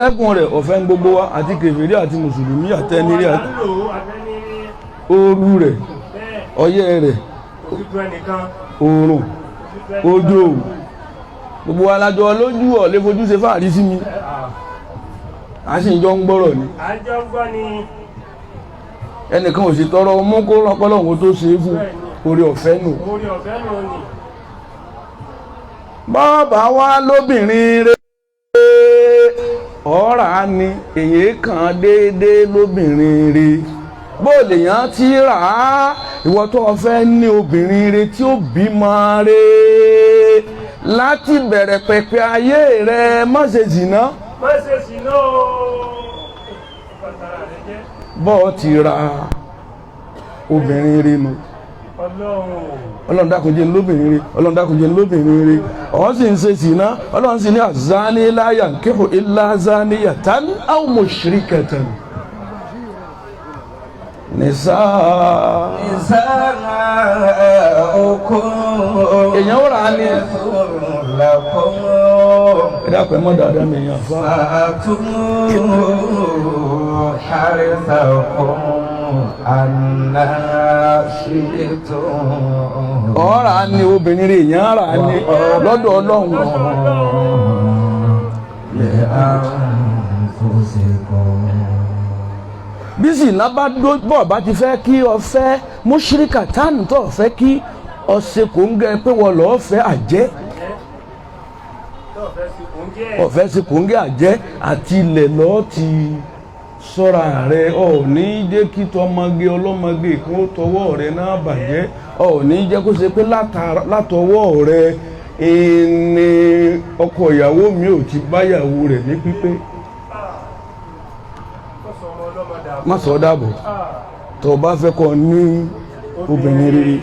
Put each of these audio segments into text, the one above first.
Atẹ́gùn rẹ̀ ọ̀fẹ́ ń gbogbo wa, àti kèfèrí àti mùsùlùmí àtẹnirí àti ooru rẹ̀, ọyẹ́ rẹ̀, oòrùn, òjò, gbogbo wa lájọ lójú ọ̀ lè fojú ṣe fáàrí sí mi. A sì ń jọ ń gbọ́rọ̀ ni. Àjọ ń gbọ́ ni. Ẹnìkan ò sì tọrọ mú kó rọpọlọ́hún tó ṣe é fún orí ọ̀fẹ́ nù. Orí ọ̀fẹ́ nù ni. Bọ́ọ̀bà wá lóbìnrin rẹ̀, ọ̀rà ni èyí kan déédéé lóbìnrin rẹ̀. Bó lèèyàn ti rà á, ìwọ tó o fẹ́ ní obìnrin rẹ̀ tí ó bímọ rẹ̀, láti bẹ̀rẹ̀ pẹ̀pẹ̀ ayé rẹ̀, má ṣe zìnà. Má ṣe ṣìnà o. Bàtàrà rẹ jẹ́. Bọ́ọ̀ ti ra obìnrin rẹ̀ nù. Ọlọ́run. Ọlọ́run dákun jẹ́ n lóbìnrin rẹ̀, Ọlọ́run dákun jẹ́ n lóbìnrin rẹ̀, ọ̀hún sì ń ṣe zìnà. Ọlọ́run sì ní الزاني لا ينكح إلا زانية أو مشركة نساؤكم. نساؤكم Èèyàn ó rà á ní. لكم Ẹ dákun, ẹ mọ́ dáadáa mi èèyàn fún. فأتوا حرثكم أنا شئتم. Ọ̀rà ni obìnrin rẹ̀, èèyàn rà á ní lọ́dọ̀ Ọlọ́run. لأنفسكم. Bí zìnà bá dó bọ̀, bá ti fẹ́ kí ọ fẹ́ مشركة tó fẹ́ kí ọ̀sẹ̀ kò ń gẹ pé wọ́n lọ́ọ́ fẹ́ àjẹ́. Tó fẹ́ sí kò ń jẹ́. Ọ̀fẹ́ sí kòńgẹ́ àjẹ́ àti ilẹ̀ lọ́ọ́ ti sọ́ra rẹ̀. Ọ̀ ní jẹ́ kí tọmọge ọlọ́mọge kó tọwọ́ rẹ̀ náà bàjẹ́. Ọ̀ ní jẹ́ kó ṣe pé látọwọ́ rẹ̀ ẹni ọkọ ìyàwó mi ò ti báyàwó rẹ̀ ní pípé. Kó sọ ọmọ ọlọ́mọ dà. Má sọ dàbọ̀. Tó o bá fẹ́ kọ́ ní obìnrin rere,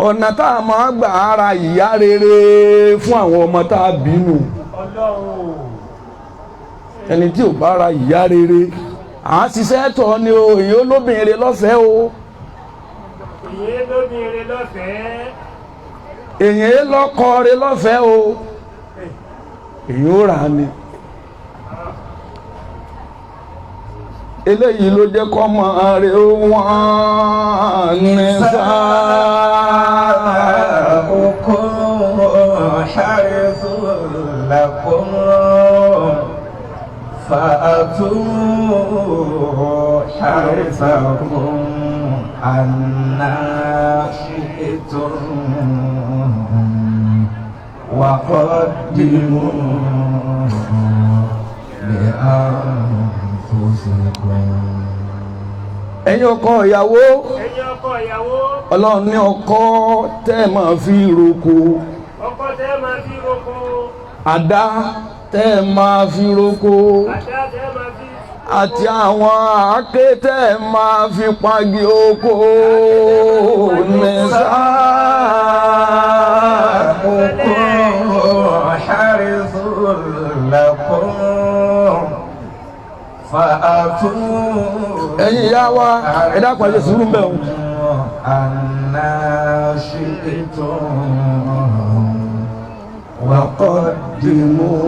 ọ̀nà tá a máa gbà ara ìyá rere fún àwọn ọmọ tá a bínú. Ọlọ́run. Ẹni tí ò bá ra ìyá rere, à ń ṣiṣẹ́ tọ̀ ni o. Èyí olóbìnrin lọ́fẹ̀ẹ́ o. Èyí lóbìnrin lọ́fẹ̀ẹ́. Èyí lọ́kọ rẹ̀ lọ́fẹ̀ẹ́ o. Èyí ó rà á ni. Eléyìí ló jẹ́ kọ́ mọ́ rẹ̀ wọ́n ní sáà. نساؤكم حرث لكم فأتوا حرثكم أنا شئتم وقدموا لأنفسكم. Ẹ̀yin ọkọ ìyàwó, Ẹ̀yin ọkọ ìyàwó, Ọlọ́run ní ọkọ tẹ́ ẹ máa fi roko, ọkọ tẹ́ máa fi roko, àdá tẹ́ ẹ máa fi roko, àdá tẹ́ máa fi àti àwọn àáké tẹ́ ẹ máa fi pagi oko ní sáà. نساؤكم حرث لكم فأتوا Ẹ̀yin ìyá wa, ẹ dákun, ẹ ṣe sùúrù mbẹ́ o. أنا شئتم وقدموا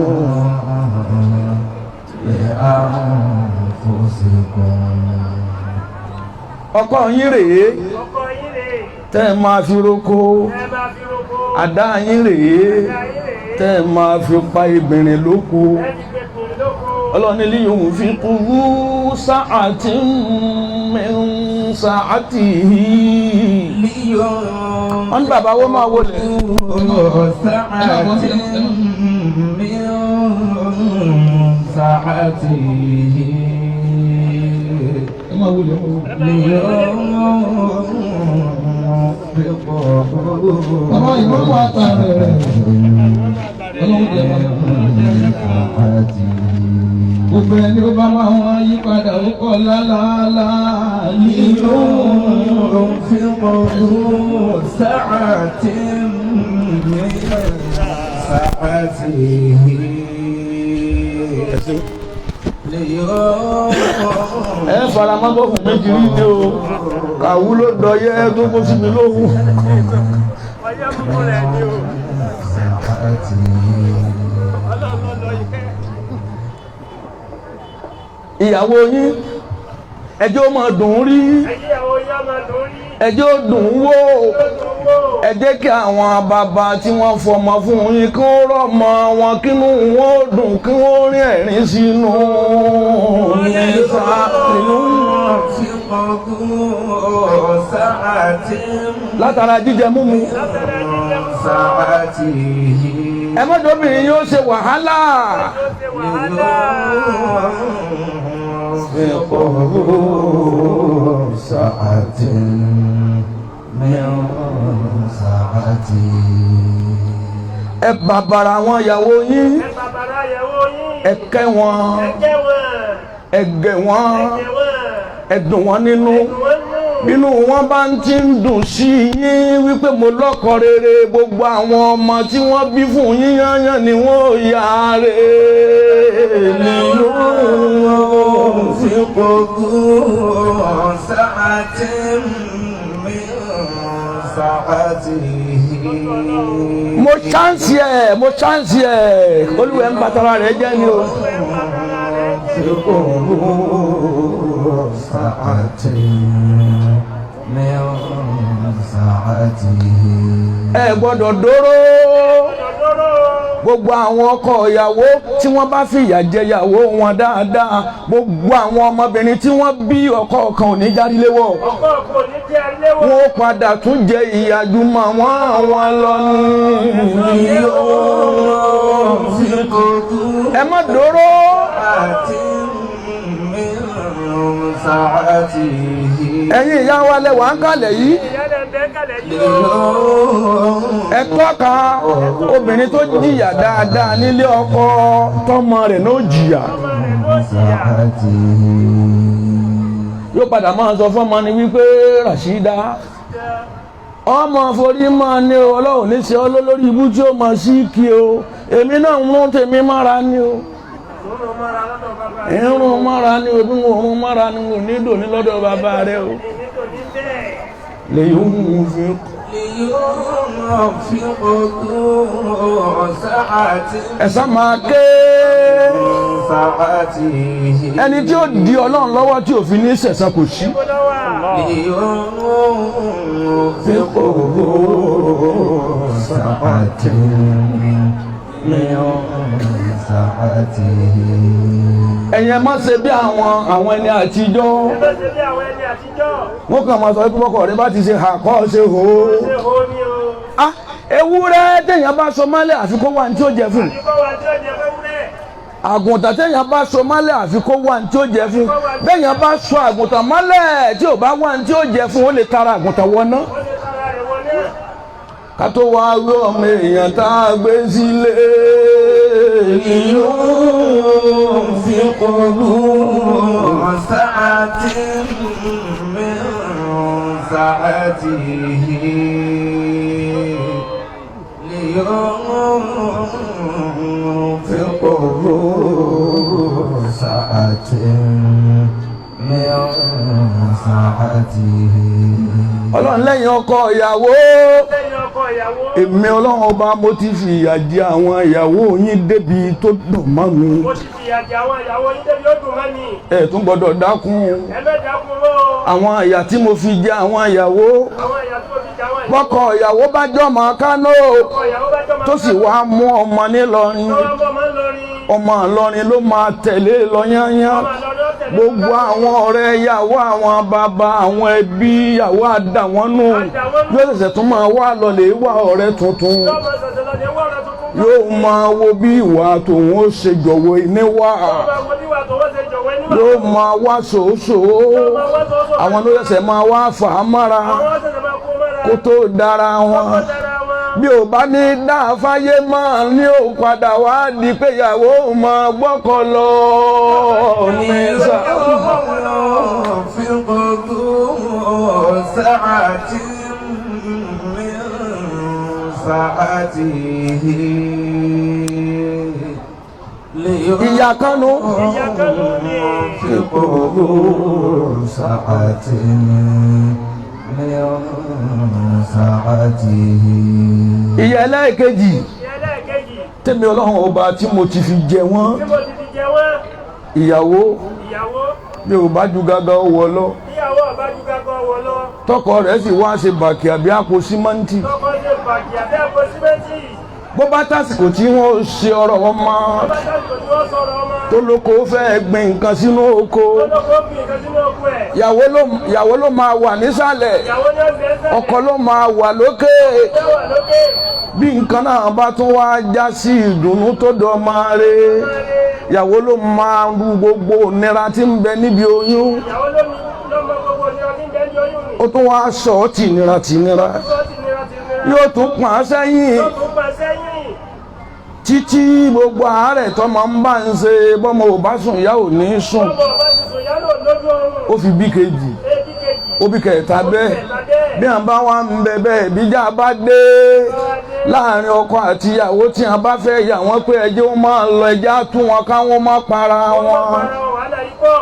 لأنفسكم. Ọkọ yín rèé Ọkọ yín rèé tẹ́ ẹ máa fi roko, tẹ́ máa fi roko, àdá yín rèé àdá yín rèé tẹ́ ẹ máa fi pa ìbìnrin lóko. Tẹ́ fi gbé kùn lóko. Ọlọ́run ní لينفق ذو سعة من سعته. Wọ́n ní bàbá wo máa wọlé. سعة من سعته. Ẹ máa wọlé, ẹ máa wọlé. لينفق Bàbá ìmọ̀mù àtàrẹ̀ rẹ̀. Ọlọ́run jẹ́ bàbá. سعته. Gbogbo ẹni ó bá máa wọn yí padà, ó kọ́ lálálá nínú. لينفق ذو سعة من سعته. Ẹ fara mọ́ bọ́ọ̀fù méjì rí ni o. Kàwú ló dọyẹ tó kó sí mi lóhùn. Ọyẹ́ múmú rẹ̀ ni o. سعته. Ọlọ́run ló lọ yẹ. Ìyàwó yín, ẹjọ́ ó máa dùn ún rí, ẹjọ́ ó dùn ún wò. Ẹ jẹ́ kí àwọn bàbá tí wọ́n fọmọ fún yín kí wọ́n rọ́mọ wọn, kínú wọn ó dùn, kí wọ́n rí ẹ̀rín sínú nísà nínú. ينفق ذو سعة Látara jíjẹ múmu, سعته. ẹ mọ́jọ́bìnrin yóò ṣe wàhálà. ينفق ذو سعة من سعته. Ẹ bàbàrà àwọn ìyàwó yín, ẹ kẹ́ wọn, ẹ gẹ̀ wọ́n, ẹ dùn wọ́n nínú. Inú wọn bá ń ti ń dùn sí yín wípé mo lọ́kọ rere, gbogbo àwọn ọmọ tí wọ́n bí fún yín yányán ni wọ́n ò yá rè nínú. ينفق ذو سعة من سعته. Mo chance ẹ̀, mo chance ẹ̀, olúwẹ̀ ń batara rẹ̀ jẹ́ ni o. ينفق ذو سعة من سعته. Ẹ gbọ́dọ̀ dóró. Gbogbo àwọn ọkọ ìyàwó tí wọ́n bá fìyà jẹ ìyàwó wọn dáadáa, gbogbo àwọn ọmọbìnrin tí wọ́n bí, ọkọ kan ò ní jáde léwọ̀, wọ́n ó padà tún jẹ ìyà ju mọ́ wọn àwọn lọ ní. ينفق ذو Ẹ má dóró. سعة من سعته. Ẹ̀yin ìyá wa lẹ wà ń kalẹ̀ yìí, ẹ tọ́ka obìnrin tó jìyà dáadáa nílé ọkọ, tọmọ rẹ̀ náà jìyà. سعته. Yóò padà máa sọ fọ́mọ ni wípé, "Ràṣídà, ọmọ forí máa ní o, Ọlọ́run ní ṣe ọ́ lórí ibú tí ó máa sí kí o. Èmi náà ń rún tèmi mára ní o, irun mára ní o. Bí mo rún mára ní o, nílò ní lọ́dọ̀ bàbá rẹ o." Lè yóò mú fi. لينفق ذو سعة Ẹ̀sán máa ké. سعته. Ẹni tí ó di Ọlọ́run lọ́wọ́ tí òfin ní sẹ̀sán kò sí. لينفق ذو سعة من سعته. Ẹ̀yin, ẹ má ṣe bí àwọn ẹni àtijọ́. Wọ́n kàn máa sọ pé bọ́kọ̀ rẹ bá ti ṣe àkọ́ ṣe hò ó. Ah, ewúrẹ́ téèyàn bá so mọ́lẹ̀, àfi kó wà ní tí ó jẹ fún. Àgùntàn téèyàn bá so mọ́lẹ̀, àfi kó wà ní tí ó jẹ fún. Béèyàn bá so àgùntàn mọ́lẹ̀ tí ò bá wà ní tí ó jẹ fún, ó lè tara àgùntàn wọná. Ká tó wá wí ọmọ èèyàn tá a gbé sílé. لينفق ذو سعة من سعته. لينفق ذو سعة من سعته. Ọlọ́run, lẹ́yìn ọkọ ìyàwó, èmi Ọlọ́run ọba, mo ti fi ìyà jẹ àwọn ìyàwó yín débi tó dùn mọ́ mi. Mo ti fìyà jẹ àwọn ìyàwó yín débi ó dùn mọ́ mi. Ẹ tún gbọ́dọ̀ dákun. Ẹ mẹ́ta kún mọ́ o. Àwọn ìyà tí mo fi jẹ àwọn ìyàwó, Àwọn ìyà tí mo fi jẹ àwọn ìyàwó. bọ́kọ ìyàwó bá jọmọ Kánò, Ọkọ ìyàwó bá jọmọ tó sì wá mú ọmọ nílọrin, tó wá mọ́ ọmọ ńlọrin. Ọmọ Ìlọrin ló máa tẹ̀lé lọ yányán. Ọmọ Ìlọrin ó tẹ̀lé. Gbogbo àwọn ọ̀rẹ́ ìyàwó, àwọn bàbá, àwọn ẹbí ìyàwó àdà wọn nù. Yóò ṣẹ̀ṣẹ̀ tún máa wá lọlé wá ọ̀rẹ́ tuntun. Lọ́mọ ṣẹ̀ṣẹ̀ lọ lè wá ọ̀rẹ́ tuntun. Yóò máa wo bí ìwà tòun ó ṣe jọ̀wọ́ níwà. Yóò máa wo bí ìwà tòun ṣe jọ̀wọ́ níwà. Yóò máa wá ṣòṣò. Yóò máa wá ṣòṣò. Àwọn ló ṣẹ̀ṣẹ̀ máa wá fà á mọ́ra Àwọn ṣẹ̀ṣẹ̀ máa kó mọ́ra. kó tó dára wọn. Kó dára wọn. Bí ò bá ní dá fáyé máa ní ò padà wá di pé ìyàwó máa gbọ́kọ̀ lọ ní sà. ينفق ذو سعة من سعته. Ìyá kánú. Ìyá kan ló ní. ينفق ذو سعة من سعته. Ìyá ẹlẹ́ẹ̀kejì Ìyá ẹlẹ́ẹ̀kejì tẹ́mi Ọlọ́run ọba tí mo ti fi jẹ wọ́n, tí mo ti fi jẹ wọ́n. ìyàwó Ìyàwó. Bí ò bá ju gágá ó wọ lọ. Ìyàwó ọba ju gágá wọ lọ. Tọkọ rẹ̀ sì wá ṣe bàkì àbí àpò símẹ́ǹtì. Tọkọ ṣe bàkì àbí àpò símẹ́ǹtì. Bó bá tásìkò tí wọ́n ṣe ọ̀rọ̀ ọmọ, Bó bá tásìkò tí wọ́n sọ̀rọ̀ ọmọ, tó lóko fẹ́ gbin nǹkan sínú oko, tó lóko gbin nǹkan sínú oko ẹ̀, ìyàwó ló máa wà nísàlẹ̀, ìyàwó ní ọ̀sẹ̀ ń sàlẹ̀, ọkọ ló máa wà lókè. Ó wà lókè. Bí nǹkan náà bá tún wá já sí ìdùnnú tó dọ̀ máa re, ìyàwó ló máa ru gbogbo ìnira tí ń bẹ níbi oyún. Ìyàwó ló ní lọ́mọ gbogbo ìnira tí ń bẹ ní oyún ni. Ó tún wá sọ ọ́ tìnira tìnira, Sọ tìnira tìnira. yóò tún pọ̀n á sẹ́yìn Yóò tún pa sẹ́yìn. títí gbogbo àárẹ̀ tó máa ń bá ń ṣe. Bọ́mọ ò bá sùn, ìyá ò ní sùn. Bọ́mọ ọba ti sùn, ìyá náà lójú oorun. Ó fi bí kejì, Ebi kejì. ó bí kẹta bẹ́ẹ̀. Bí à ń bá wa ń bẹ bẹ́ẹ̀, bíjà bá dé láàrin ọkọ àti ìyàwó, tí a bá fẹ́ yà wọ́n pé ẹjẹ́ ó máa lọ, ẹjẹ́ á tú wọn káwọn má para Wọ́n wọn, para wọn, wàhálà yìí pọ̀.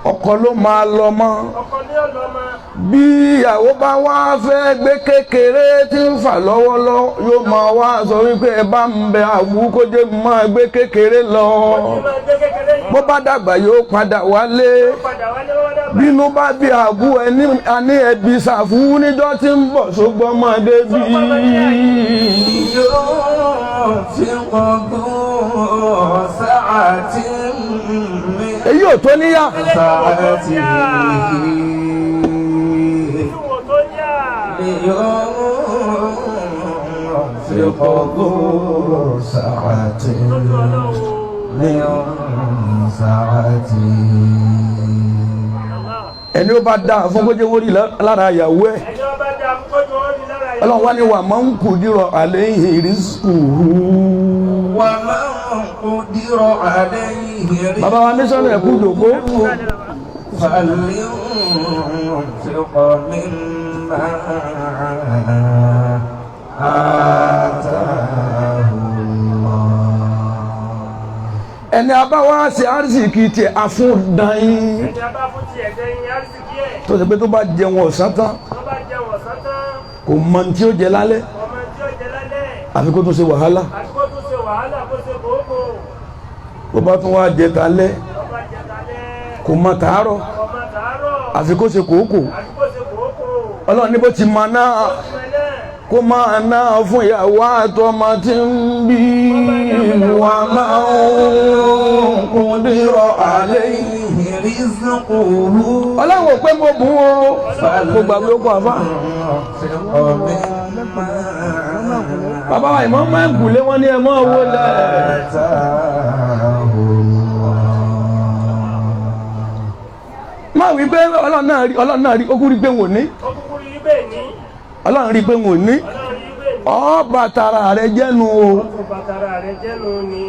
Ọkọ ló máa lọ mọ́. Ọkọ ní ọ̀lọ́mọ. Bí ìyàwó bá wá fẹ́ gbé kékeré tí ń fà lọ́wọ́lọ́, yóò máa wá sọ wípé ẹ bá ń bẹ àwù kó jẹ́ máa gbé kékeré lọ. Ó ti máa gbé kékeré yìí. Bó bá dàgbà, yóò padà wálé. Padà wálé wọ́n dàgbà. Bínú bá bí àbú ẹni àní ẹbí ṣàfù níjọ́ tí ń bọ̀ sógbọ́mọdé bí. ينفق ذو سعة من Èyí ò tó níyà. سعته Ìwò tó yá. لينفق ذو سعة Lójú Ọlọ́run. من سعته. Ẹni ó bá dáa fún kó jẹ́ wórí lára ìyàwó ẹ̀. Ẹni ọba dá kójú ó rí lára ìyàwó. Ọlọ́run wá ní wà máa ń kù dírọ̀ àlẹ́ ìrísùkù. ومن قدر عليه Bàbá wa mísọ́nà, ẹ̀kú jòkó. فلينفق مما آتاه الله. Ẹni abáwá ṣe àrísìkì tiẹ̀ àfúndàn. Ẹni abá fún tiẹ̀ dẹ́yìn àrísìkí ẹ̀. Tó ṣe pé tó bá jẹun ọ̀sán tán, Tó bá jẹun ọ̀sán tán, kò mọ tí ó jẹ lálẹ́, ọmọ tí ó jẹ lálẹ́. Àfi kó tó ṣe wàhálà. Àti kó tún ṣe wàhálà, kó ṣe kòókò. Tó bá tún wá jẹ talẹ́, Tó bá jẹ talẹ́, kò mọ tàárọ̀, ọmọ tàárọ̀. Àfi kó ṣe kòókò. Àti kó ṣe kòókò. Ọlọ́run ní bó ti mọ náà, Ọmọ náà. kó máa ná fún ìyàwó àtọmọ tí ń bí. Wà máa ń kún dírọ̀ àlẹ́. عليه رزقه Ọlọ́run ò pé mo bùn o, mo gbàgbé ó kọ àfá. فلينفق مما Bàbá wa ìmọ̀ máa ń gùn lé wọn ní ẹ mọ́ owó lẹ̀. آتاه الله. Má wí pé Ọlọ́run náà rí, Ọlọ́run náà rí, ó kú rí pé wò ní. Ó kúkú rí bẹ́ẹ̀ ní. Ọlọ́run rí pé wò ní. Ọlọ́run rí bẹ́ẹ̀ ní. Ọ́ bàtàrà rẹ jẹ́nu o. Ó tún bàtàrà rẹ̀ jẹ́nu ni.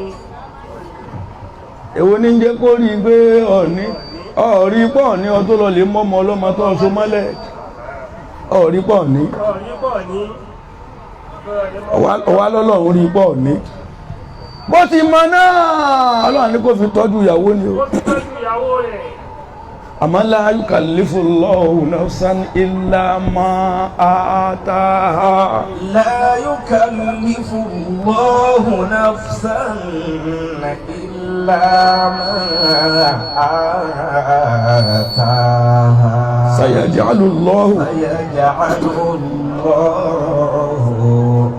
Èwo ní jẹ́ kó rí i pé ọ̀ní ọ̀rí pọ̀ ní ọtó lọ lè mọ́mọ́ ọlọ́mọ tó ń so mọ́lẹ̀, ọ̀rí pọ̀ ní. Ọ̀rí pọ̀ ní. Ọ̀wá lọ́lọ́run rí pọ̀ ní. Bó ti mọ náà, Ọlọ́run ní kó fi tọ́jú ìyàwó ni o. Ó fi tọ́jú ìyàwó rẹ̀. Àmọ́ la yukallifu Allahu nafsan illa ma ataha. لا يكلف الله نفسا إلا ما آتاها. Sayaj'alu Allahu. سيجعل الله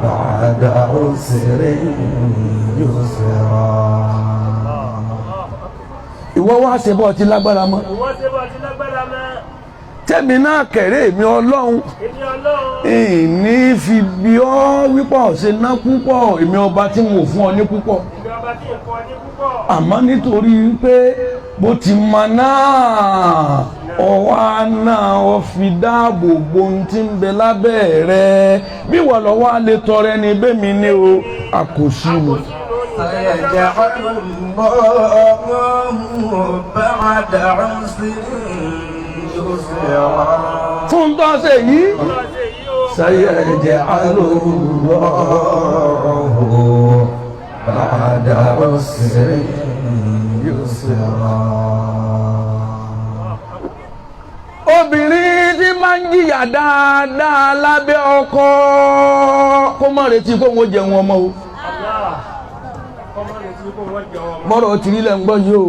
بعد عسر يسرا. Ìwọ wá ṣe bọ́ ti lágbára mọ́. Ìwọ ṣe bọ́ ti lágbára mọ́. Tẹ́mi náà kẹ̀rẹ́ èmi Ọlọ́run, Èmi Ọlọ́run. Ìní fi bí ọ́ wípọ̀ ṣe ná púpọ̀, èmi ọba tí mo fún ọ ní púpọ̀. Èmi ọba tí nǹkan ní púpọ̀. Àmọ́ nítorí pé bó ti mọ náà, ọwọ́ náà ọ fi dáàbò bo ohun tí ń bẹ lábẹ́ rẹ, bí wọ́n lọ́wọ́ á lè tọrẹ ní bẹ́mi ní o àkòsí mi. سيجعل الله بعد عسر يسرا. Fún tó ṣe yìí. Tó ṣe yìí o. سيجعل الله بعد عسر يسرا. Obìnrin tí máa ń jìyà dáadáa lábẹ́ ọkọ, kó má retí kó wọ́n jẹun ọmọ o. Allah. Ọmọ rẹ̀ Láti kó wọ́n jẹ ọmọ. Bọ́rọ̀ ti rí lẹ́ ń gbọ́ yìí o.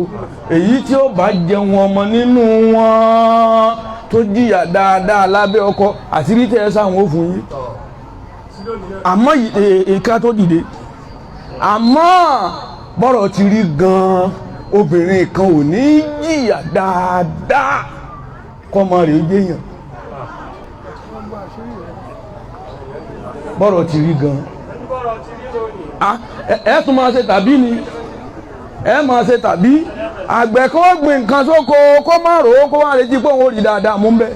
Èyí tí ó bá jẹun ọmọ nínú wọn tó jìyà dáadáa lábẹ́ ọkọ, àṣírí tẹ́ ẹ sáwọn ó fún yín. Sí lónìí náà. Àmọ́ ìka tó dìde, àmọ́ bọ́rọ̀ ti rí gan-an, obìnrin kan ò ní jìyà dáadáa kọ́mọ rẹ̀ jẹ́yàn. Bọ́rọ̀ ti rí gan-an. Bọ́rọ̀ ti rí lónìí. Ah, ẹ tún máa ṣe tàbí ni ẹ máa ṣe tàbí àgbẹ̀ kó gbìn nǹkan sóko kó má rò ó kó wá retí pé òun ò rí dáadáa mú bẹ́ẹ̀.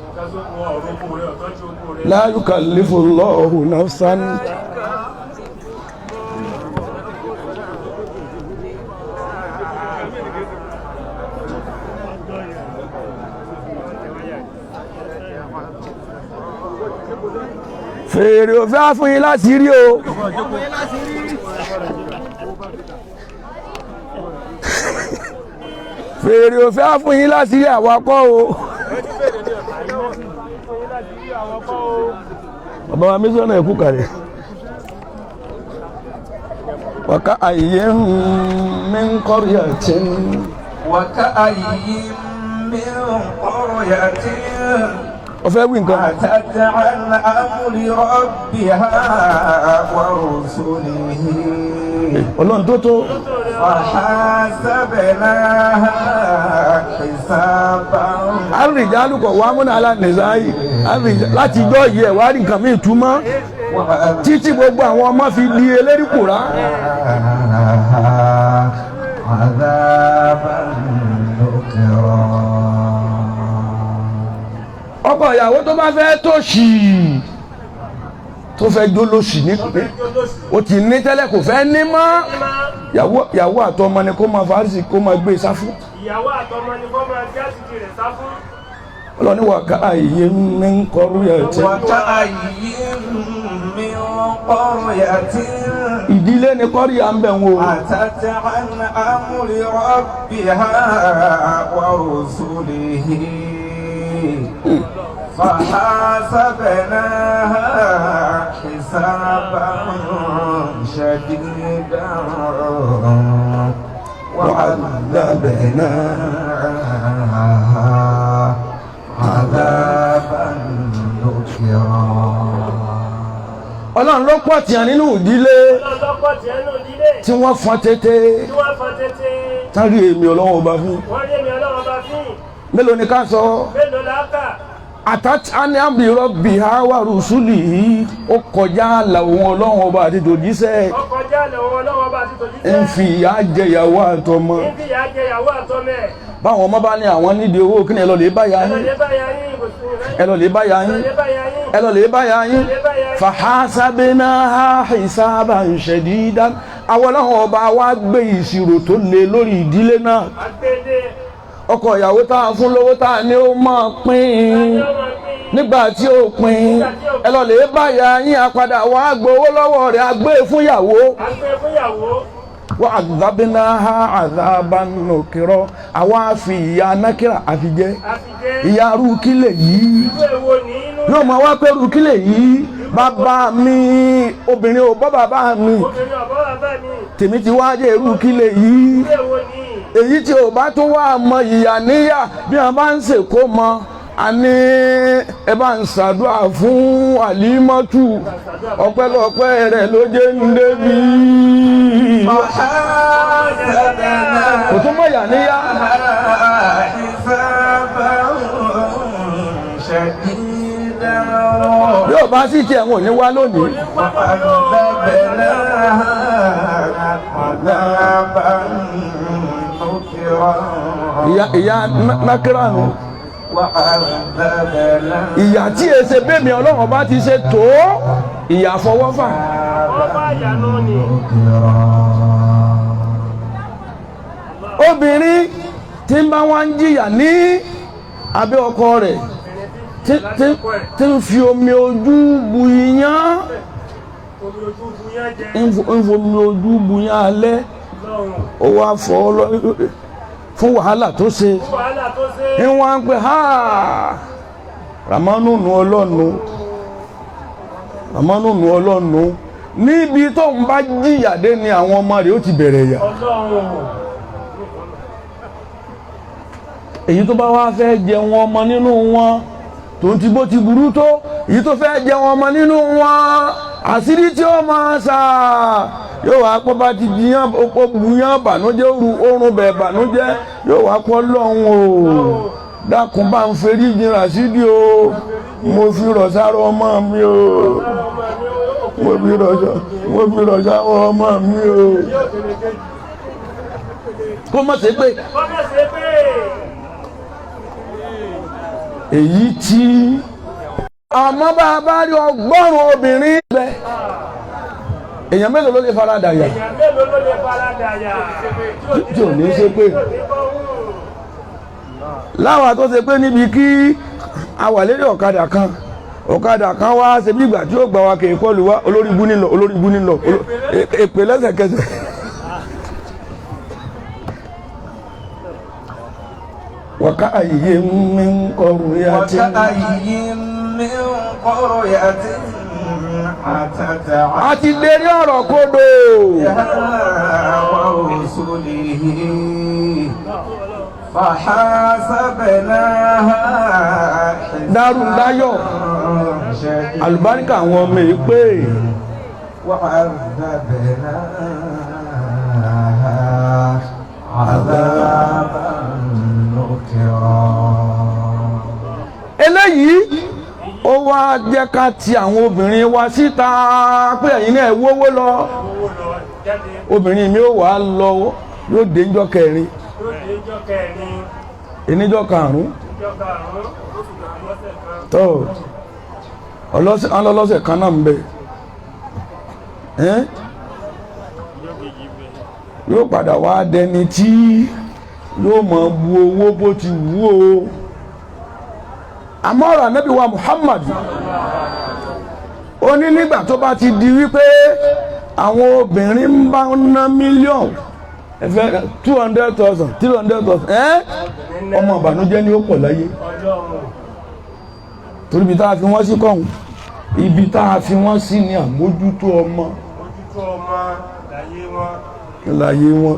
Nǹkan sóko ọ̀rọ̀ oko rẹ̀, ọ̀tọ́jú oko rẹ̀. La yukallifu Allahu nafsan. Fèrè ò fẹ́ fún yín láti rí o. Fèrè ò fẹ́ fún yín láti rí àwakọ́ o. Fún yín láti rí àwọn kọ́ o. Bàbá wa mísọ́nà ẹ̀kú kalẹ̀. Wàká àyè ń kọ́rí àti وكأي من قرية ọ̀fẹ́ wí nǹkan. عتت عن أمر ربها ورسله Ọlọ́run tó tó. فحاسبناها حسابا Àrìjálù kọ̀ wá múnà alánìsáyì. Láti gbọ́ yìí ẹ̀ wá rí nǹkan míì túmọ̀. Títí gbogbo àwọn ọmọ fi di eléríkùrá. عذابا نكرا. Ọkọ ìyàwó tó bá fẹ́ tòṣì, tó fẹ́ jólóṣì ní ó ti ní tẹ́lẹ̀, kò fẹ́ ní mọ́. Ìyàwó àtọmọ ni kó máa fàárísì kó máa gbé sáfù. Ìyàwó àtọmọ ni kó máa gbé àsìkò rẹ̀ sá fún. Ọlọ́ni wà ká àyè ń kọrú ẹ̀ tẹ́. وكأي من قرية Ìdílé ni kọ́rí à ń bẹ̀ wò. عتت عن أمر ربها ورسله فحاسبناها حسابا شديدا وعذبناها عذابا نكرا. Ọlọ́run ló pọ̀ tìyàn nínú ìdílé Ọlọ́run lọ́pọ̀ tiẹ̀ nù ìdílé. tí wọ́n fọn tètè Tí wọ́n fọn tètè. tán rí èmi Ọlọ́run ọba fún. Wọ́n rí èmi Ọlọ́run ọba fín. Mélòó ni ká sọ? Mélòó la kà? Àtàtì àmì rọ́bì ha wà rùsùlì yìí, ó kọjá àlà òun Ọlọ́run ọba àti tòjíṣẹ́. Ó kọjá àlà òun Ọlọ́run ọba àti tòjíṣẹ́. Ń fi ìyà jẹ ìyàwó àtọmọ. Ń fi ìyà jẹ ìyàwó àtọmọ ẹ̀. Báwọn ọmọ bá ní àwọn nídìí owó, kí ni ẹ lọ lè bá ya Ẹ lọ yín? lè bá ya yín, kò sí ìrẹ́. Ẹ lọ lè bá ya Ẹ lọ yín. lè bá ya yín. Ẹ lọ lè bá ya yín. Fàhásábẹ́náhà hisaban shadidan. Àwọn Ọlọ́run ọba wa gbé ìṣirò tó le lórí ìdílé náà. Agbede. Ọkọ ìyàwó tá a fún lówó tá a ní ó máa pín in, nígbà tí ó pín, ẹ lọ lè bá ya yín, apadà wá gbowó lọ́wọ́ rẹ̀, a gbé fún ìyàwó. Agbé fún ìyàwó. Wọ́n àdábínáhà àdábánukirọ́, àwa fi ìyà nákìrà àfijẹ́. Àfijẹ́. Ìyà arúkílẹ̀ yìí. Irú èwo ní inú. Yóò máa wá pé rúkílẹ̀ yìí, bàbá mi, obìnrin ò bọ́ bàbá mi. Obìnrin ọ̀bọ bàbá mi. Tèmi ti wá jẹ́ rúkílẹ̀ yìí. Irú èwo ní. Èyí tí ò bá tún wá mọ ìyà níyà, bí wọn bá ń ṣèkó mọ, àní ẹ bá ń ṣàdúrà fún Àlímọ́tù, ọpẹ́lọpẹ́ rẹ̀ ló jẹ́ ń débi. Kò tún mọ ìyà níyà. حسابا شديدا Bí ò bá sì tiẹ̀, wọn ò ní wá lónìí. وعذبناها عذابا نكرا. Ìyà nákírà nù. وعذبناها Ìyà tí èsè bẹ́ẹ̀mí Ọlọ́run bá ti ṣe tó ìyà fọwọ́fà. Wọ́n bá ìyà náà ni. نكرا. Obìnrin tí ń bá wá ń jìyà ní abẹ́ ọkọ rẹ̀, tí ń fi omi ojú bu iyán. Omi ojú bu yán jẹ. Ń fomi ojú bu iyán alẹ́. Lọ́run. Ó wá fọ́ ọ lọ fún wàhálà tó ṣe. Fún wàhálà tó ṣe. Ń wá ń pè ha Ramanu nu ọlọ́nu, Ramanu nu ọlọ́nu. Níbi tó ń bá jìyà dé ni àwọn ọmọ rẹ̀ ó ti bẹ̀rẹ̀ yà. Ọlọ́run. Èyí tó bá wá fẹ́ jẹun ọmọ nínú wọn, tó ń ti bó ti burú tó, èyí tó fẹ́ jẹun ọmọ nínú wọn, àṣírí tí ó máa sà yóò wá pọ́ bá ti jiyàn ó buyàn bànújẹ́, òru oorun bẹ̀ bànújẹ́, yóò wá pọ́ lọ́hùn o, dákun bá ń ferí jìn Ràṣídì o, mo fi rọ̀ sára ọmọ mi o, mo fi rọ̀ sára ọmọ mi o. Yóò tẹ̀lé kejì. Kó má ṣe pé Kọ́mọ̀ ṣe pé. Èyí tí àmọ́ bá a bá rí 100 obìnrin bẹ́, èèyàn mélòó ló lè fara dà yà? Èèyàn mélòó ló lè farada yà? Tí ò ní ṣe pé. Tí ò ní bọ́ wù. Láwa tó ṣe pé níbi kí a wà lérí ọ̀kadà kan, ọ̀kadà kan wá ṣe bí ìgbà tí ó gbà wá kèé kọlù wá, olórí ibú nílọ, olórí ibú nílọ, èpè lẹ́sẹ̀kẹsẹ̀. Wàká àyè mi ń kọrù ya tí. وكأي من قرية عتت A ti lérí ọ̀rọ̀ kodò. ورسله فحاسبناها Dárúndáyọ̀. حسابا شديدا Àlùbáríkà àwọn ọmọ yìí pé. وعذبناها عذابا نكرا. Eléyìí ó wá jẹ́ ká ti àwọn obìnrin wa síta pé ẹ̀yin náà wówó lọ. Owó lọ jáde. Obìnrin mi ó wà á lọ, yóò dé níjọ́ kẹrin, Yóò dé ijọ́ kẹrin. ìníjọ́ karùn-ún. Ijọ́ karùn-ún, oṣù kan, lọ́sẹ̀ kan. Tó ọlọ́sẹ̀ ọlọ́sẹ̀ kan náà ń bẹ ẹ́n? Yóò padà wá dẹni tí yóò mọ̀ bu owó bó ti wù ú o. Àmọ́ ọ̀rọ̀ Ànábì wa Muhammad, ó ní nígbà tó bá ti di wípé àwọn obìnrin ń bá ń ná mílíọ̀nù ẹ̀fẹ́, 200,000, 300,000, ẹ́ ọmọ ìbànújẹ́ ni ó pọ̀ láyé. Ọlọ́run. Torí ibi tá a fi wọ́n sí kọ́hún, ibi tá a fi wọ́n sí ni àmójútó ọmọ. Ojútó ọmọ láyé wọn. Láyé wọn,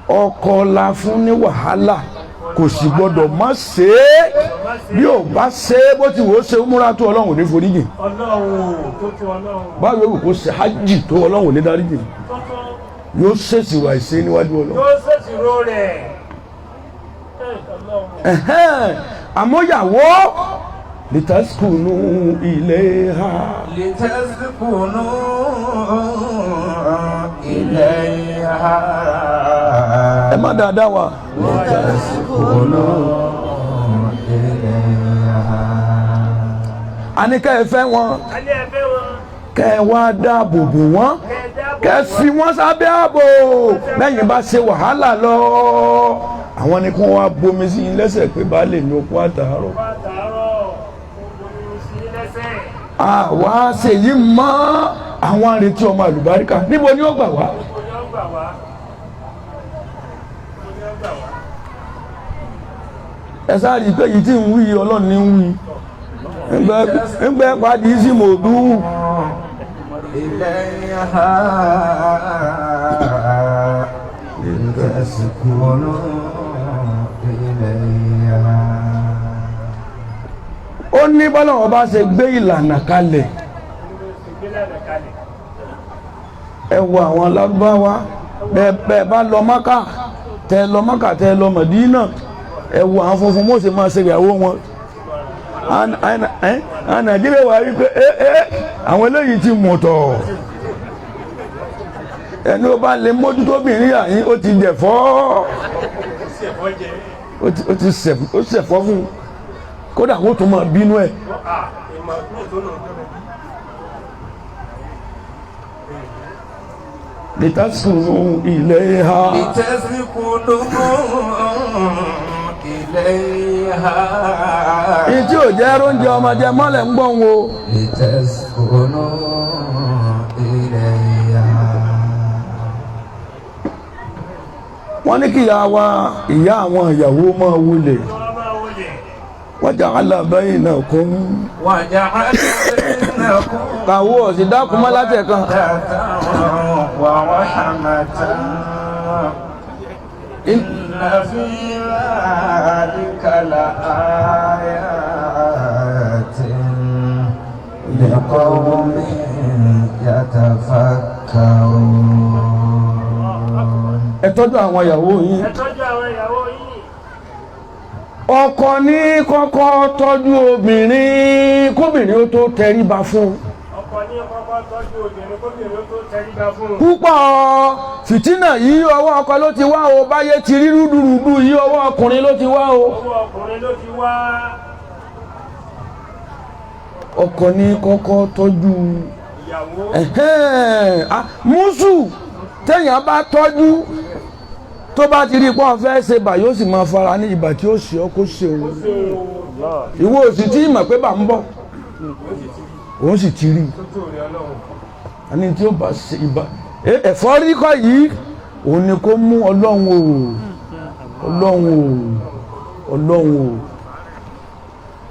ọkọ la fún ní wàhálà, kò sì gbọdọ̀ má ṣe é. Bí ò bá ṣe é, bó ti wò ó ṣe ó múra tó, Ọlọ́run ò ní foríjìn. Ọlọ́run tó tó, Ọlọ́run. Báwo yóò kó ṣe hajj tó, Ọlọ́run ò ní dáríjìn. Tó tó. Yóò ṣèṣirò àìṣe níwájú Ọlọ́run. Yóò ṣèṣirò rẹ̀. Ẹ, Ọlọ́run. Ẹ̀hẹ́n, àmọ́yàwó litaskunu ilayha. لتسكنوا إليها. Ẹ má dáadáa wa. لتسكنوا إليها. Àní kẹ́ ẹ fẹ́ wọn, Alẹ́ ẹ fẹ́ wọn. kẹ́ ẹ wá dáàbò bò wọ́n, Kẹ́ ẹ dáàbò kẹ́ ẹ fi wọ́n sábẹ́ ààbò. Lẹ́yìn bá ṣe wàhálà lọ, àwọn ni kí wọ́n wá bomi sí i lẹ́sẹ̀ pé baálé mi ò kú àtàárọ̀. Wá tàárọ̀ omi sí lẹ́sẹ̀. Àwa ṣèyí mọ́ àwọn arètí ọmọ àlùbáríkà, níbo ni ó gbà wá? Níbo ni ó gbà wá? Níbo ni ó gbà wá? Ẹ sáré pé yìí tí ń wí, Ọlọ́run ní ń wí ńgbẹ́ pàdé sí mòdú. إليها لتسكنوا إليها. Ó ní bọ́lá wọn bá ṣe gbé ìlànà kalẹ̀. Ìgbélé kalẹ̀. Ẹ wo àwọn Lárúbáwá, bẹ́ẹ̀ bẹ́ẹ̀ bá lọ Mákà, tẹ lọ Mákà, tẹ lọ Mẹdínà, ẹ wo àwọn funfun mọ́ọ̀sì máa ṣe ìyàwó wọn. Àwọn Nàìjíríà wà wípé ẹ ẹ àwọn eléyìí ti mọ̀ tọ̀, ẹni ó bá lè mójútó obìnrin àyín, ó ti jẹ̀fọ́, ó ti ṣẹ̀fọ́ fún un, kódà wọ́n tún máa bínú ẹ̀. À, ìmọ̀ ní ìtọ́nà. Litaskunu ilayha. لتسكنوا إليها. Ìtí ò jẹ́ oúnjẹ ọmọdé mọ́lẹ̀ ń gbọ́n wo. لتسكنوا إليها. Wọ́n ní kí ìyá wa, ìyá àwọn ìyàwó máa wulẹ̀. Wọ́n máa wọlé. Waja'ala bainakum. وجعل بينكم بينكم Kàwọ́ ọ̀sìn dákun mọ́ látẹ̀kan. ورحمة إن في ذلك لآيات لقوم يتفكرون. Ẹ tọ́jú àwọn ìyàwó yín. Ẹ tọ́jú àwọn ìyàwó yín. Ọkọ ní kọ́kọ́ tọ́jú obìnrin kóbìnrin ó tó tẹríba fún un. Ọkọ ní kọ́kọ́ tọ́jú obìnrin kóbìnrin ó tó tẹríba fún un. Púpọ̀ fìtínà yìí, ọwọ́ ọkọ ló ti wá o. Báyé ti rí rúdurùdu yìí, ọwọ́ ọkùnrin ló ti wá o. Owó ọkùnrin ló ti wá. Ọkọ ní kọ́kọ́ tọ́jú ìyàwó. Ẹ̀hẹ́n, ah, mùsù téèyàn bá tọ́jú, tó bá ti rí i pọ́n fẹ́ ṣe bà, yóò sì máa fara ní ìgbà tí ó ṣe ọ́ kó ṣe òun. Ìwọ òsì tí ìmọ̀ pé bà ń bọ̀, òun sì ti rí i. Tó tó rẹ̀ Ọlọ́run. Àní tí ó bá ṣe ìbá ẹ̀fọ́rí kọ́ yìí, òun ni kó mú. Ọlọ́run o, Ọlọ́run o, Ọlọ́run o.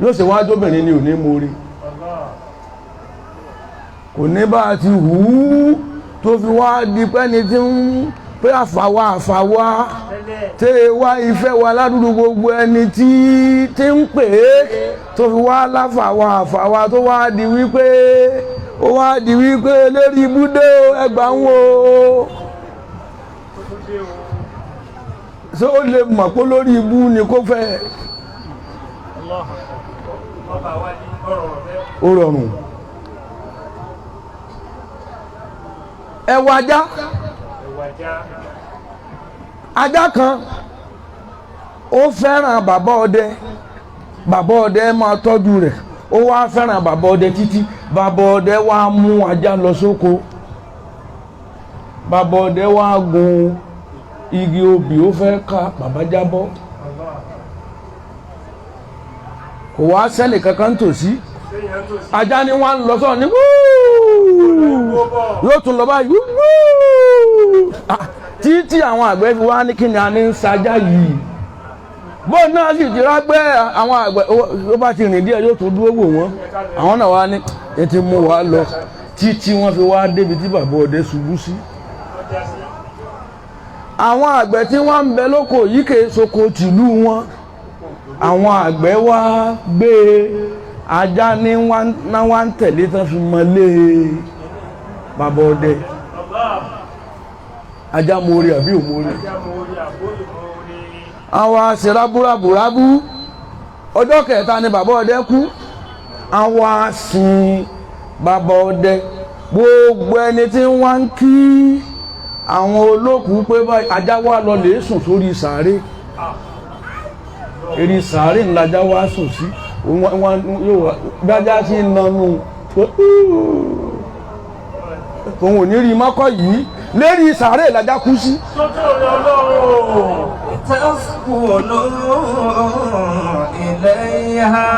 Yóò ṣe wájú obìnrin ni ò ní mórí, kò ní bá a ti hù ú tó fi wá di pẹ́ni tí ń pé àfàwà àfàwà Tẹ́lẹ̀. Tẹ́ ẹ wá ìfẹ́ wa ládùúgbò, gbogbo ẹni tí ń pè é tó fi wá láfàwà àfàwà, tó wá di wípé ó wá di wípé lérí ibùdó ẹgbàá ń wo. Tó tó dé o. Ṣé ó lè mọ̀ pé lórí ibú ni kó fẹ́? Ọba wa ní ọ̀rọ̀ rẹ̀. Ó rọrùn. Ẹ wo ajá. Ẹ̀wà já. Ajá kan, ó fẹ́ràn bàbá ọdẹ. Bàbá ọdẹ máa tọ́jú rẹ̀. Ó wá fẹ́ràn bàbá ọdẹ títí. Bàbá ọdẹ wá mú ajá lọ sóko. Bàbá ọdẹ wá gun igi obì, ó fẹ́ ká, bàbá jábọ́. Kò wá sẹ́nì kankan tòsí. Séèyàn tó sí. Ajá ni wọ́n ń lọ sọ́ọ̀ ní wúúú, yóò tún lọ báyìí wúúú. Ah, títí àwọn àgbẹ̀ fi wá ní kí ni a ní ń sajá yìí, bóun náà sì ti rágbẹ́ àwọn àgbẹ̀. Ó bá ti rìn díẹ̀, yóò tún dúró wò wọ́n. Àwọn náà wá ní etí mú wa lọ títí wọ́n fi wá débi tí bàbá ọdẹ ṣubú sí. Ọjà sí. Àwọn àgbẹ̀ tí wọ́n ń bẹ lóko yìí kè soko tìlú wọn. Àwọn àgbẹ̀ wá gbé ajá ní wá wá ń tẹ̀lé tán fi mọ́lé bàbá ọdẹ. Ajá mórí àbí òmórí? Ajá mo rí àbó ìmọ̀ orí. Àwọn aṣèràbúrabùrábú. Ọjọ́ kẹta ni bàbá ọdẹ kú. Àwọn asin bàbá ọdẹ. Gbogbo ẹni tí wọ́n ń kí àwọn olókùú pé báyìí, ajá wa lọ lè sùn sórí sàárè. Eré sàárè ńlájá wa sùn sí. Yóò wá gbájá sí nánú, òun ò ní rí mọ́kọ́ yìí. Lérí sàárè làjá kú sí. Tó tó rẹ̀ Ọlọ́run. تسكنوا إليها.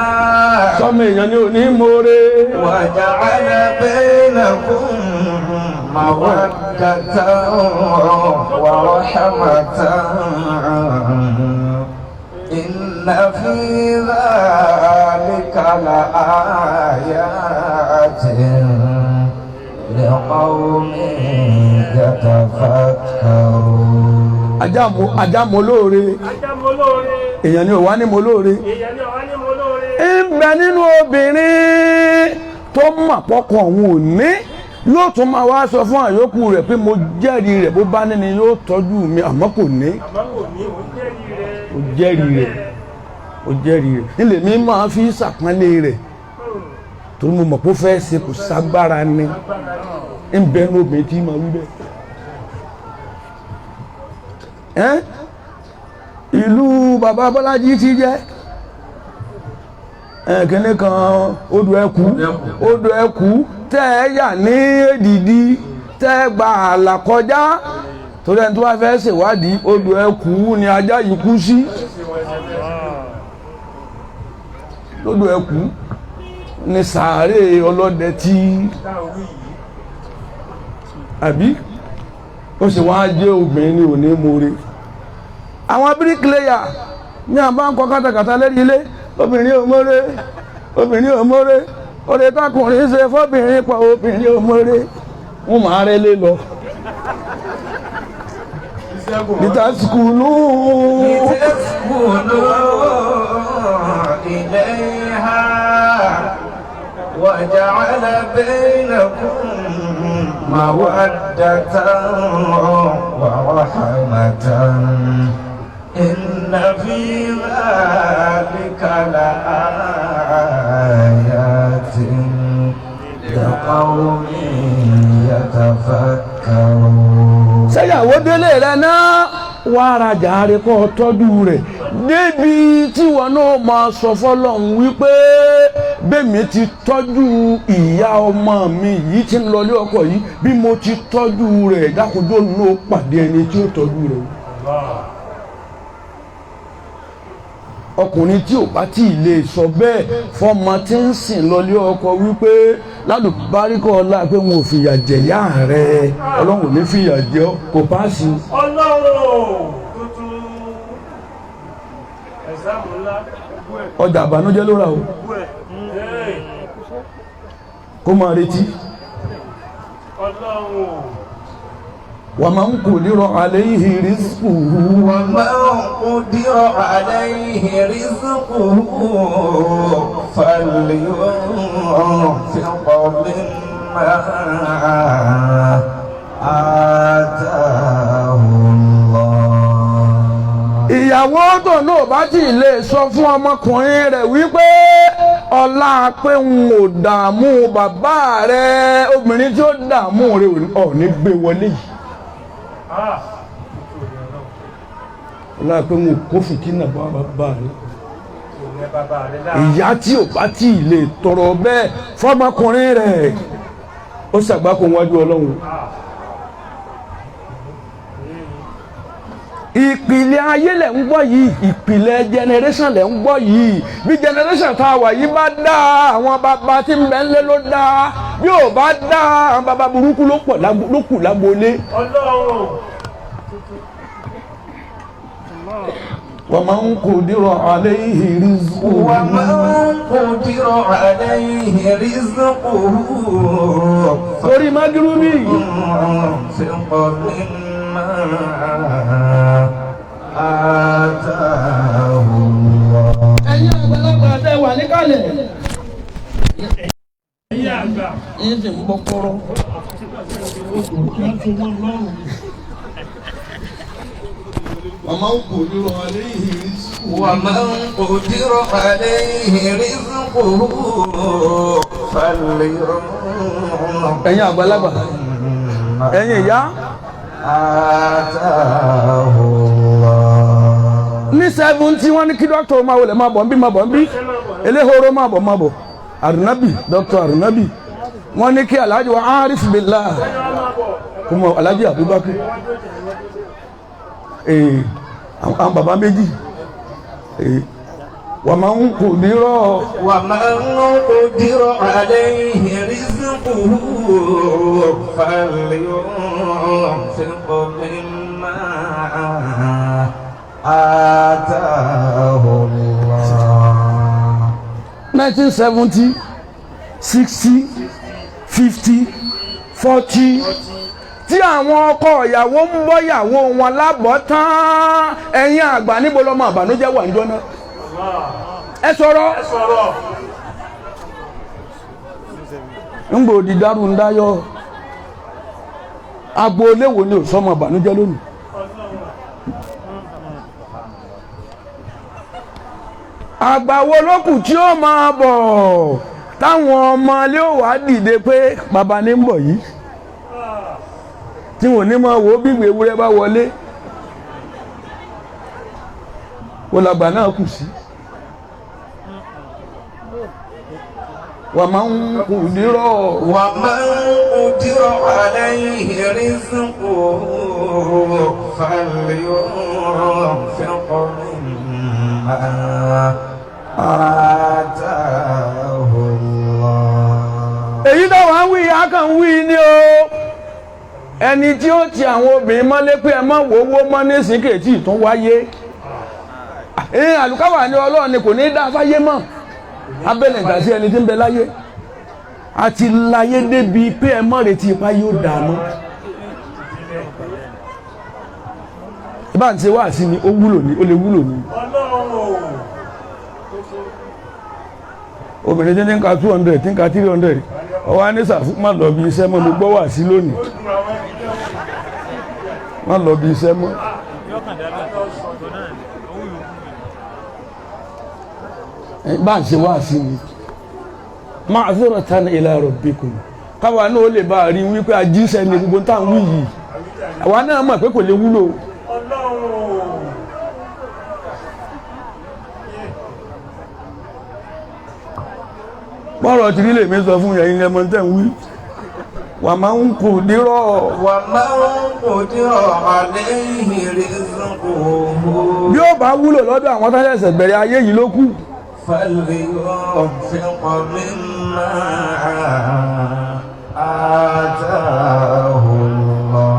Sọmọ èèyàn ni ò ní mọ́re. وجعل بينكم مودة ورحمة إن في ذلك لآيات لقوم يتفكرون. Ajá mo, ajá mo lóore. Ajá mo lóore. Èèyàn ni ò wá ní mo lóore. Èèyàn ni ọ̀wá ní mo lóore. Ń bẹ nínú obìnrin tó mọ̀ pọ́kọ òun ò ní, yóò tún máa wá sọ fún àyókù rẹ̀ pé mo jẹ́rìí rẹ̀, bó bá ní ni yóò tọ́jú mi, àmọ́ kò ní. Àmọ́ kò ní, òun jẹ́rìí rẹ̀. Ó jẹ́rìí rẹ̀, ó jẹ́rìí rẹ̀. Nílẹ̀ mi máa fi ṣàpọ́nlé rẹ̀ torí mo mọ̀ pé ó fẹ́ ṣe, kò ságbára ni. Ń bẹ nínú obìnrin tí máa wí bẹ́ẹ̀. Ẹ́n, ìlú bàbá Bọ́lájí ti jẹ́ ẹ̀kẹ́ni kan, odò ẹkú, odò ẹkú tẹ́ ẹ yà ní èdìdí, tẹ́ ẹ gba ààlà kọjá, torí ẹni tó bá fẹ́ ṣèwádìí, odò ẹkú ni ajá yìí kú sí. Lódò ẹkú ni sàárè ọlọ́dẹ tí àbí ó sì wá jẹ́ obìnrin ní òní mórí. Àwọn bíríkìlẹ́yà ní àbá ń kọ kátàkátà lérí ilé, obìnrin ò mórè, obìnrin ò mórè. Oore tọkùnrin ṣe fọ́bìnrin pọ̀, obìnrin ò mọ̀re, wọ́n máa rẹ́ lé lọ. Litaskunu. لتسكنوا إليها وجعل بينكم مودة ورحمة إن في ذلك لآيات لقوم يتفكرون. Sẹ́yàwó délé rẹ̀ náà wá rajà rẹ̀ kọ́ tọ́jú rẹ̀ débi tí wọn náà máa sọ fọlọ́run wípé bẹ́ẹ̀mi ti tọ́jú ìyá ọmọ mi yìí tí ń lọlé ọkọ yìí, bí mo ti tọ́jú rẹ̀, dákúndó ló pàdé ẹni tí ó tọ́jú rẹ̀ o. Ọkùnrin tí ò bá tí ì lè sọ bẹ́ẹ̀ fọmọ tí ń sìn lọlé ọkọ wípé lálùbáríkọ ọlá pé wọn ò fìyà jẹ̀yà rẹ̀, Ọlọ́run ò ní fìyà jẹ ọ́, kò páàsì. Ọlọ́run tuntun ẹ̀sáàmù ńlá. Ọjà àbànújẹ́ ló rà o. Ee, Kó máa retí. Ọlọ́run. Wà máa ń kò lérò alayhi rizquhu. ومن قدر عليه رزقه فلينفق مما آتاه الله. Ìyàwó tó náà bá tí ì lè sọ fún ọmọkùnrin rẹ̀ wípé ọlá pé n ò dààmú bàbá rẹ̀, obìnrin tí ó dààmú rẹ̀ ò ní gbé wọlé yìí. Ah, Ọlá pé n ò kó fìtínà bá bàbá rẹ̀. kò ní bàbá rẹ̀ láà. Ìyá tí ò bá tí ì lè tọrọ bẹ́ẹ̀ fọmọkùnrin rẹ̀, ó ṣàgbákò wájú Ọlọ́run. Ìpìlẹ̀ ayé lẹ̀ ń gbọ́ yìí, ìpìlẹ̀ generation lẹ̀ ń gbọ́ yìí. Bí generation tá a wà yìí bá dá, àwọn bàbá tí ń bẹ ń lé ló dá. Bí ò bá dá, àwọn bàbá burúkú ló pọ̀ ló kù lágboolé. Ọlọ́run. Wa man qudira alayhi rizquhu. ومن قدر عليه رزقه Torí magrubi. فلينفق مما آتاه الله. Ẹ̀yin àgbàlagbà tẹ wà níkàlẹ̀. Ẹ̀yin àgbà. Yín sì ń bọ́ kọ́rọ́. Wa man qudira alayhi rizquhu. ومن قدر عليه رزقه فلينفق Ẹ̀yin àgbàlagbà, ẹ̀yin ìyá. آتاه الله. Ní 70, wọ́n ní kí dókítà máa wọlé, máa bọ̀ ń bí, máa bọ̀ ń bí, eléhoro, máa bọ̀, máa bọ̀, Arunabi, dókítà Arunabi. Wọ́n ní kí Alhaji wa Arif Billah kó mọ Alhaji Abubakar, ee, àwọn bàbá méjì, ee, wà máa ń kò nírọ̀. ومن قدر عليه رزقه فلينفق مما آتاه الله. 1970, 60, 50, 40, tí àwọn ọkọ ìyàwó ń bọ́ ìyàwó wọn lábọ̀ tán, ẹ̀yin àgbà, níbo lọ́mọ àbànújẹ́ wà níjọ́ náà? Ẹ sọ̀rọ̀. Ẹ sọ̀rọ̀. Ńgbò di dárú ń dáyọ̀, agboolé wo ni ò sọmọ àbànújẹ́ lónìí? Àgbà wo ló kù tí ó máa bọ̀ táwọn ọmọ ilé ò wá dìde pé bàbá ní ń bọ̀ yìí, tí wọn ò ní máa wò ó bí ìwé ewúrẹ́ bá wọlé? Wọ́n làgbà náà kù sí. Wà máa ń kù nírọ̀. ومن قدر عليه رزقه فلينفق مما آتاه الله. Èyí táwọn ń wí, akàn ń wí ni o. Ẹni tí ó ti àwọn obìnrin mọ́lé pé ẹ má wo owó mọ́ nísìnyí kèétí tún wáyé. Ẹ̀yìn àlùkáwà ni Ọlọ́run ni kò ní dá fáyé mọ́ abẹ́lẹ̀ ìgbà sí ẹni tí ń bẹ láyé. A ti láyé débi pé ẹ mọ́ retí ipa yóò dà mọ́. Ìbá ń ṣe wá sí ni ó wúlò ní, ó lè wúlò ní. Ọlọ́run o. Obìnrin tí ń ka 200, tí ń ka 300, ọwọ́ á ní sàfún má lọ bí iṣẹ́ mọ́, mo gbọ́ wà sí lónìí. Ó dùn àwọn ẹni jẹ́. Má lọ bí iṣẹ́ mọ́. Bá ń ṣe wá sí ni ma'dhuratan ila rabbikum, káwa náà ó lè bá a rí wípé ajíṣẹ́ ni gbogbo tá à ń wí yìí, àwa náà mọ̀ pé kò lè wúlò. Ọlọ́run o. Bọ́rọ̀ tí nílé mi sọ fún yẹn lẹ́mọ tẹ́ ń wí wà máa ń kù nírọ̀. ومن قدر عليه رزقه Bí ó bá wúlò lọ́dọ̀ àwọn tó ṣẹ̀ṣẹ̀ bẹ̀rẹ̀ ayé yìí ló kù. فلينفق مما آتاه الله.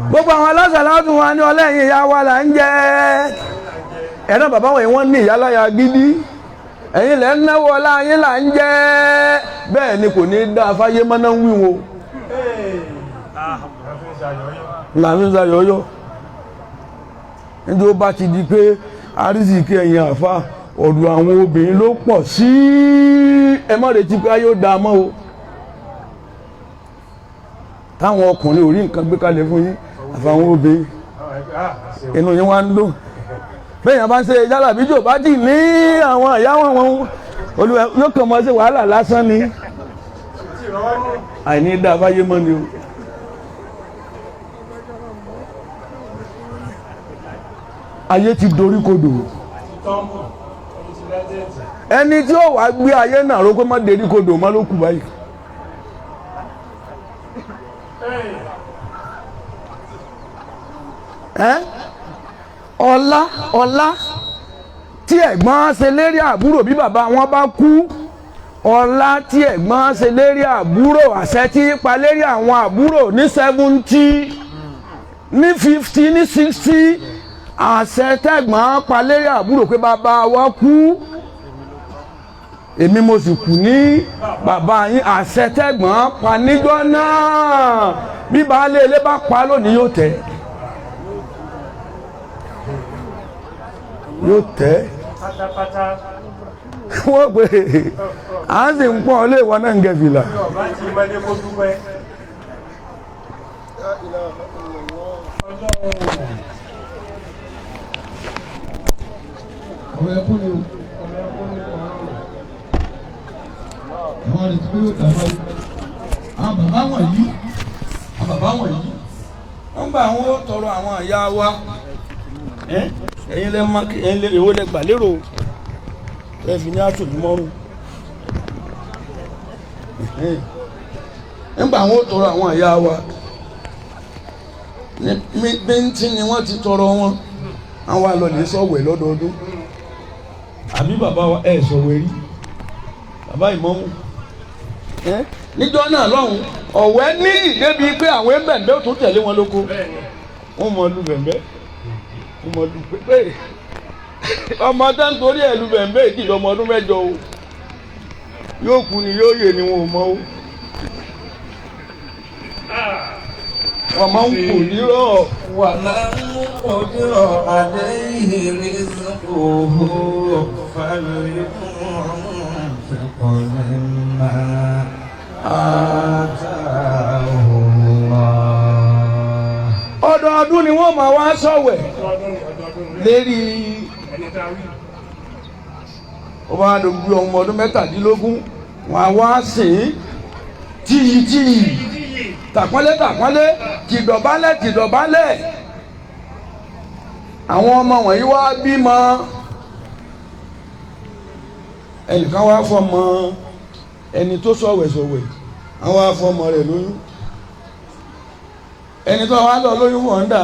Gbogbo àwọn alásàlátù wa ní ọlẹ́yìn ìyá wa là ń jẹ́ ẹ̀rọ bàbá wọn wọ́n ní ìyáláyà gidi, ẹ̀yin lẹ́ ń náwó ọlá yín là ń jẹ́. Bẹ́ẹ̀ ni kò ní dá fáyé mọ́ná ń wíwo làmí ṣàyọyọ. Nítorí ó bá ti di pé àrísìkí ẹ̀yìn àfa ọ̀dọ̀ àwọn obìnrin ló pọ̀ sí, ẹ má retí pé ayé ó dáa mọ́ o. Táwọn ọkùnrin ò rí nǹkan gbé kalẹ̀ fún yín àfàwọn obìnrin, inú yín wá ń dùn. Bẹ́ẹ̀ yẹn bá ń ṣe jálàbí jò bá jì ní àwọn ìyá wọn wọn olùwẹ̀ yóò kàn mọ́ sí wàhálà lásán ni, àìní dá fáyé mọ́ ni o. Ayé ti dorí kodò. Ẹni tí ó wàá gbé ayé náà ró kó má dorí kodò má ló kù báyìí. Ẹ́ ọlá ọlá tí ẹ̀gbọ́n ṣe lérí àbúrò bí bàbá wọn bá kú, ọlá tí ẹ̀gbọ́n ṣe lérí àbúrò, àṣẹ tí í pa lérí àwọn àbúrò ní 70, ní 50, ní 60, àṣẹ tẹ̀gbọ́n pa lérí àbúrò pé bàbá wa kú, èmi mo sì kú ní bàbá yín, àṣẹ tẹ̀gbọ́n pa níjọ́ náà bí baálé ilé bá pa lónìí yóò tẹ̀, yóò tẹ́. Pátápátá. Wọ́n pè é à ń sì ń pọ́n ọ lé ìwọ náà ń gẹ fìlà. Ọba ti mọ́lé kó dúpẹ́. Ọlọ́run. Ọ̀rọ̀ ẹkún ni o. Àwọn àrètí pé yóò dáná yìí. Àwọn bàbá wọ̀nyí, Àwọn bàbá wọ̀nyí wọ́n gbà àwọn ó tọrọ àwọn ìyá wa. Ẹ̀yin lẹ mọ, ẹ̀yin lẹ èwo lẹ gbà lérò ẹ fi ní aṣojú mọ́rùn. Nígbà àwọn ó tọrọ àwọn ìyá wa ní bíntín ni wọ́n ti tọrọ wọn, àwọn àlọ́lẹ̀ sọ̀wẹ̀ lọ́dọọdún. Àbí bàbá wa ẹ̀ sọ̀wẹ̀ rí, bàbá ìmọ̀mù níjọ́ náà lọ́hùn ọ̀wẹ́ níyì débi pé àwọn ẹ̀bẹ̀ǹbẹ̀ ò tún tẹ̀lé wọn lóko, wọ́n mọ̀ lu bẹ̀ǹbẹ̀, wọ́n mọ̀ lu pépè. Ọmọ tó ń torí ẹ̀ lu bẹ̀ǹbẹ̀ ìdí ọmọ ọdún 8 o, yóò kú ni yóò yè ni wọn ò mọ̀ o. Ọmọ ń kù nírọ̀. ومن قدر عليه رزقه فلينفق مما آتاه الله. Ọdọọdún ni wọ́n máa wá sọ̀wẹ̀ lérí. Ó bá dògbé ọmọ ọdún 17, wọn á wá sìn ín tíyì tíyì, tàpọ́nlé tàpọ́nlé, tìdọ̀bálẹ̀ tìdọ̀bálẹ̀. Àwọn ọmọ wọ̀nyí wá bímọ, ẹnìkan wá fọmọ ẹni tó sọ̀wẹ̀sọ̀wẹ̀, àwọn wá fọmọ rẹ̀ lóyún. Ẹni tó wá lọ lóyún wọ̀n dà,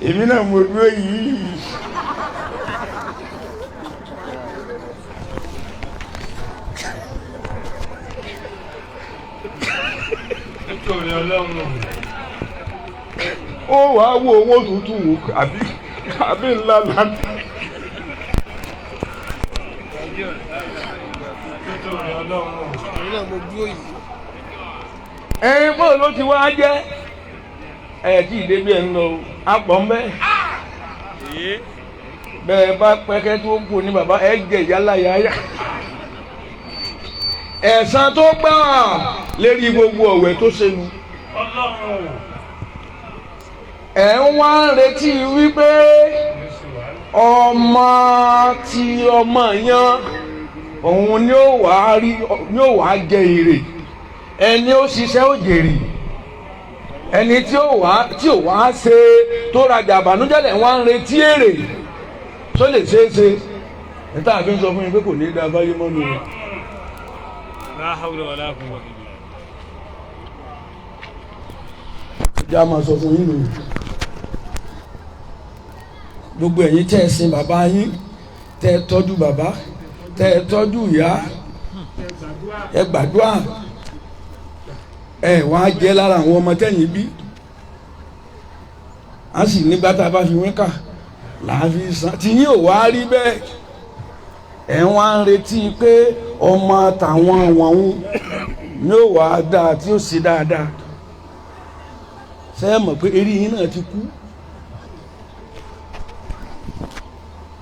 èmi náà mo dúró yìí. Nítorí Ọlọ́run. Ó wàá wo owó tuntun wò, àbí àbí ńlá lánàá. Ẹ̀yin bó ló ti wá jẹ́ ẹ̀ tí ìdébí ẹ̀ ń lọ o apọ̀ ń bẹ́ bẹ́ẹ̀ bá pẹ́kẹ́ tó kù ní bàbá ẹ̀ jẹ ìyálà yáyà. Ẹ̀san tó gbà lérí gbogbo ọ̀wẹ́ tó ṣe nu. Ẹ̀ ń wá ń retí wípé ọmọ tí ọmọ yẹn òun ni ó wàá rí ni ó wàá jẹ èrè, ẹni ó ṣiṣẹ́ ó jèrè, ẹni tí ó wàá ṣe tó rajà àbànújẹ́ lẹ̀ wá ń retí èrè tó lè ṣeé ṣe níta àfi ń sọ fún yín pé kò ní í da báyé mọ́nu o. La hawla wala quwwata illa Ìjà máa sọ fún yín nù. Gbogbo ẹ̀yin tẹ́ ẹ sin bàbá yín, tẹ́ ẹ tọ́jú bàbá, tẹ́ ẹ tọ́jú ìyá, ẹ gbàdúrà, ẹ wá jẹ́ lára àwọn ọmọ tẹ́yìn bí. A sì nígbà tá a bá fi wíńkà làá fi san tí yín ò wá rí bẹ́ẹ̀. Ẹ wá ń retí pé ọmọ tàwọn wọ̀nyí ni ó wàá dáa tí ó ṣe dáadáa. Ṣé ẹ mọ̀ pé eré yín náà ti kú?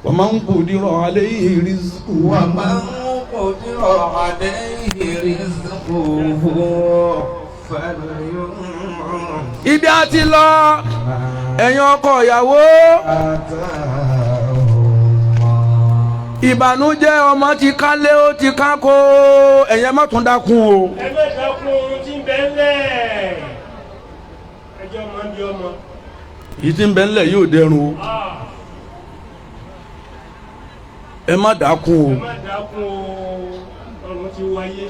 Wọ́n máa ń kó dírọ̀ alẹ́ yìí rí zikú. ومن قدر عليه رزقه فلينفق Ibi a ti lọ, ẹ̀yin ọkọ ìyàwó, آتاه الله. ìbànújẹ́ ọmọ ti kálé ó ti kákó, ẹ̀yin ẹ má tún dákun o. Ẹ má dákun ohun tí ń bẹ ńlẹ̀. Ẹjọ́ ọmọ ń bí ọmọ. Èyí tí ń bẹ ńlẹ̀ yóò dẹrùn o. Ẹ má dákun o. Ẹ má dákun o, ọ̀run ti wáyé.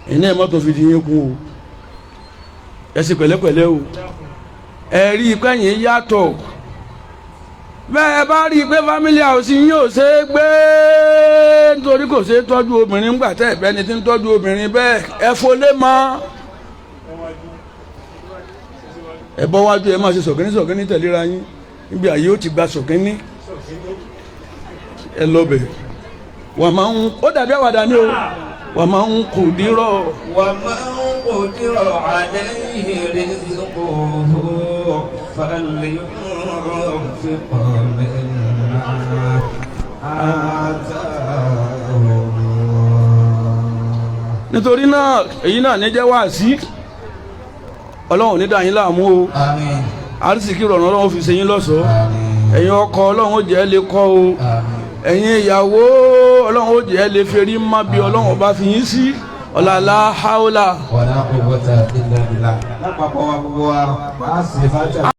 Ẹ̀yin náà ẹ má tún fi di yín kún o. Ẹ ṣe pẹ̀lẹ́pẹ̀lẹ́ o. Ẹ rí i pé ẹ̀yin yàtọ̀. Bẹ́ẹ̀ bá rí i pé family house yín ò ṣe é gbé nítorí kò ṣe é tọ́jú obìnrin ńgbà tẹ́ ẹ̀bẹ́ ni tí ń tọ́jú obìnrin bẹ́ẹ̀, ẹ folé mọ́. Ẹ bọ́ wájú, ẹ máa ṣe sọ̀kíní sọ̀kíní tẹ̀léra yín níbi àyè ó ti gba sọ̀kíní, ẹ lọ bẹ̀. Wà máa ń ó dàbí àwàdà ni o, wà máa ń kù dírọ̀. ومن قدر عليه رزقه فلينفق مما آتاه الله. Nítorí náà èyí náà ní jẹ́ wáàsí. Ọlọ́run ní dà yín láàmú o. آمين. Àrísìkí rọ̀rùn Ọlọ́run fi ṣe yín lọ́ṣọ̀ọ́. آمين. Ẹ̀yin ọkọ, Ọlọ́run ó jẹ́ lè kọ́ o. آمين. Ẹ̀yin ìyàwó, Ọlọ́run ó jẹ́ lè ferí má bí Ọlọ́run ọba fi yín sí ọ̀làlá haúlà. ولا قوة إلا بالله. Lápapọ̀ wa, gbogbo wa a sì fàájà.